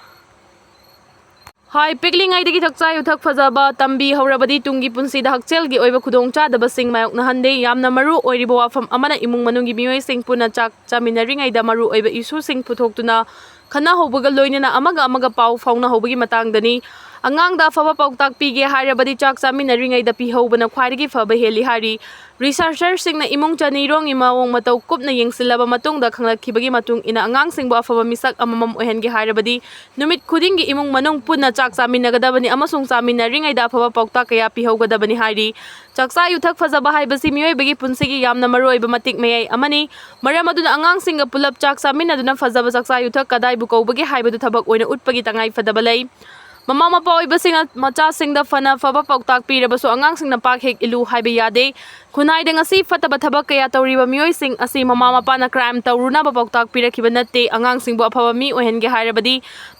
ꯍꯥꯏ, ꯄꯤꯛꯂꯤꯉꯩꯗꯒꯤ ꯆꯥꯛꯆꯥ ꯌꯨꯊꯛ ꯐꯖꯕ ꯇꯝꯕꯤꯍꯧꯔꯕꯗꯤ ꯇꯨꯡꯒꯤ ꯄꯨꯟꯁꯤꯗ ꯍꯛꯁꯦꯜꯒꯤ ꯑꯣꯏꯕ ꯈꯨꯗꯣꯡꯆꯥꯗꯕꯁꯤꯡ ꯃꯥꯌꯣꯛꯅꯍꯟꯗꯦ꯫ ꯌꯥꯝꯅ ꯃꯔꯨ ꯑꯣꯏꯔꯤꯕ ꯋꯥꯐꯝ ꯑꯃꯅ ꯏꯃꯨꯡ ꯃꯅꯨꯡꯒꯤ ꯃꯤꯑꯣꯏꯁꯤꯡ ꯄꯨꯟꯅ ꯆꯥꯛ ꯆꯥꯃꯤꯟꯅꯔꯤꯉꯩꯗ ꯃꯔꯨ ꯑꯣꯏꯕ issueꯁꯤꯡ ꯄꯨꯊꯣꯛꯇꯨꯅ ꯈꯟꯅꯍꯧꯕꯒ ꯂꯣꯏꯅꯅ ꯑꯃꯒ ꯑꯃꯒ ꯄꯥꯎ ꯐꯥꯎꯅꯍꯧꯕꯒꯤ ꯃꯇꯥꯡꯗꯅꯤ꯫ ꯑꯉꯥꯡꯗ ꯑꯐꯕ ꯄꯥꯎꯇꯥꯛ ꯄꯤꯒꯦ ꯍꯥꯏꯔꯕꯗꯤ ꯆꯥꯛ ꯆꯥꯃꯤꯟꯅꯔꯤꯉꯩꯗ ꯄꯤꯍꯧꯕꯅ ꯈ꯭ꯋꯥꯏꯗꯒꯤ ꯐꯕ ꯍꯦꯜꯂꯤ ꯍꯥꯏꯔꯤ꯫ ꯔꯤꯁꯔꯆꯔꯁꯤꯡꯅ ꯏꯃꯨꯡ ꯆꯅꯤꯔꯣꯡꯒꯤ ꯃꯑꯣꯡ ꯃꯇꯧ ꯀꯨꯞꯅ ꯌꯦꯡꯁꯤꯜꯂꯕ ꯃꯇꯨꯡꯗ ꯈꯪꯂꯛꯈꯤꯕꯒꯤ ꯃꯇꯨꯡ ꯏꯟꯅ ꯑꯉꯥꯡꯁꯤꯡꯕꯨ ꯑꯐꯕ ꯃꯤꯁꯛ ꯑꯃꯃꯝ ꯑꯣꯏꯍꯟꯒꯦ ꯍꯥꯏꯔꯕꯗꯤ ꯅꯨꯃꯤꯠ ꯈꯨꯗꯤꯡꯒꯤ ꯏꯃꯨꯡ ꯃꯅꯨꯡ ꯄꯨꯟꯅ ꯆꯥꯛ ꯆꯥꯃꯤꯟꯅꯒꯗꯕꯅꯤ ꯑꯃꯁꯨꯡ ꯆꯥꯃꯤꯟꯅꯔꯤꯉꯩꯗ ꯑꯐꯕ ꯄꯥꯎꯇꯥꯛ ꯀꯌꯥ ꯄꯤꯍꯧꯒꯗꯕꯅꯤ ꯍꯥꯏꯔꯤ꯫ ꯆꯥꯛꯆꯥ ꯌꯨꯊꯛ ꯐꯖꯕ ꯍꯥꯏꯕꯁꯤ ꯃꯤꯑꯣꯏꯕꯒꯤ ꯄꯨꯟꯁꯤꯒꯤ ꯌꯥꯝꯅ ꯃꯔꯨꯑꯣꯏꯕ ꯃꯇꯤꯛ ꯃꯌꯥꯏ ꯑꯃꯅꯤ꯫ ꯃꯔꯝ ꯑꯗꯨꯅ ꯑꯉꯥꯡꯁꯤꯡꯒ ꯄꯨꯜꯂꯞ ꯆꯥꯛ ꯆꯥꯃꯤꯟꯅꯗꯨꯅ ꯐꯖꯕ ꯆꯥꯛꯆꯥ ꯌꯨꯊꯛ ꯀꯗꯥꯏꯕꯨ ꯀꯧꯕꯒꯦ ꯍꯥꯏꯕꯗꯨ ꯊꯕꯛ ꯑꯣꯏꯅ ꯎꯠꯄꯒꯤ ꯇꯉꯥꯏ ꯐꯗꯕ ꯂꯩ꯫ ꯃꯃꯥ ꯃꯄꯥ ꯑꯣꯏꯕꯁꯤꯡꯅ ꯃꯆꯥꯁꯤꯡꯗ ꯐꯅ ꯐꯕ ꯄꯥꯎꯇꯥꯛ ꯄꯤꯔꯕꯁꯨ ꯑꯉꯥꯡꯁꯤꯡꯅ ꯄꯥꯛ ꯍꯦꯛ ꯏꯜꯂꯨ ꯍꯥꯏꯕ ꯌꯥꯗꯦ꯫ ꯈꯨꯟꯅꯥꯏꯗ ꯉꯁꯤ ꯐꯠꯇꯕ ꯊꯕꯛ ꯀꯌꯥ ꯇꯧꯔꯤꯕ ꯃꯤꯑꯣꯏꯁꯤꯡ ꯑꯁꯤ ꯃꯃꯥ ꯃꯄꯥꯅ ꯀ꯭ꯔꯥꯏꯝ ꯇꯧꯔꯨꯅꯕ ꯄꯥꯎꯇꯥꯛ ꯄꯤꯔꯛꯈꯤꯕ ꯅꯠꯇꯦ꯫ ꯑꯉꯥꯡꯁꯤꯡꯕꯨ ꯑꯐꯕ ꯃꯤ ꯑꯣꯏꯍꯟꯒꯦ ꯍꯥꯏꯔꯕꯗꯤ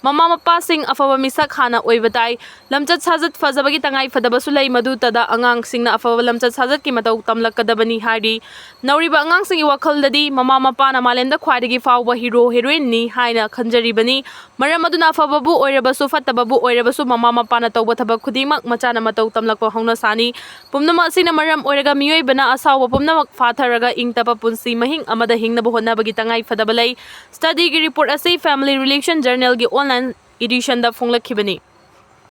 ꯃꯃꯥ ꯃꯄꯥꯁꯤꯡ ꯑꯐꯕ ꯃꯤꯁꯛ ꯍꯥꯟꯅ ꯑꯣꯏꯕ ꯇꯥꯏ꯫ ꯂꯝꯆꯠ ꯁꯥꯖꯠ ꯐꯖꯕꯒꯤ ꯇꯉꯥꯏ ꯐꯗꯕꯁꯨ ꯂꯩ, ꯃꯗꯨꯇꯗ ꯑꯉꯥꯡꯁꯤꯡꯅ ꯑꯐꯕ ꯂꯝꯆꯠ ꯁꯥꯖꯠꯀꯤ ꯃꯇꯧ ꯇꯝꯂꯛꯀꯗꯕꯅꯤ ꯍꯥꯏꯔꯤ꯫ ꯅꯧꯔꯤꯕ ꯑꯉꯥꯡꯁꯤꯡꯒꯤ ꯋꯥꯈꯜꯗꯗꯤ ꯃꯃꯥ ꯃꯄꯥꯅ ꯃꯥꯂꯦꯝꯗ ꯈ꯭ꯋꯥꯏꯗꯒꯤ ꯐꯥꯎꯕ ꯍꯤꯔꯣ ꯍꯦꯔꯣꯏꯟꯅꯤ ꯍꯥꯏꯅ ꯈꯟꯖꯔꯤꯕꯅꯤ꯫ ꯃꯔꯝ ꯑꯗꯨꯅ ꯑꯐꯕꯕꯨ ꯑꯣꯏꯔꯕꯁꯨ ꯐꯠꯇꯕꯕꯨ ꯑꯣꯏꯔꯕꯁꯨ ꯃꯃꯥ ꯃꯄꯥꯅ ꯇꯧꯕ ꯊꯕꯛ ꯈꯨꯗꯤꯡꯃꯛ ꯃꯆꯥꯅ ꯃꯇꯧ ꯇꯝꯂꯛꯄ ꯍꯧꯅꯁꯥꯅꯤ꯫ ꯄꯨꯝꯅꯃꯛ ꯑꯁꯤꯅ ꯃꯔꯝ ꯑꯣꯏꯔꯒ ꯃꯤꯑꯣꯏꯕꯅ ꯑꯁꯥꯎꯕ ꯄꯨꯝꯅꯃꯛ ꯐꯥꯊꯔꯒ ꯏꯪ ꯇꯞꯄ ꯄꯨꯟꯁꯤ ꯃꯍꯤꯡ ꯑꯃꯗ ꯍꯤꯡꯅꯕ ꯍꯣꯠꯅꯕꯒꯤ ꯇꯉꯥꯏ ꯐꯗꯕ ꯂꯩ꯫ ꯁ꯭ꯇꯗꯤꯒꯤ ꯔꯤꯄꯣꯔꯠ ꯑꯁꯤ ꯐꯦꯃꯤꯂꯤ ꯔꯤꯂꯦꯁꯟ ꯖꯔꯅꯦꯜꯒꯤ ꯑꯣꯟꯂꯥꯏꯟ ꯏꯗꯤꯁꯟꯗ ꯐꯣꯡꯂꯛꯈꯤꯕꯅꯤ꯫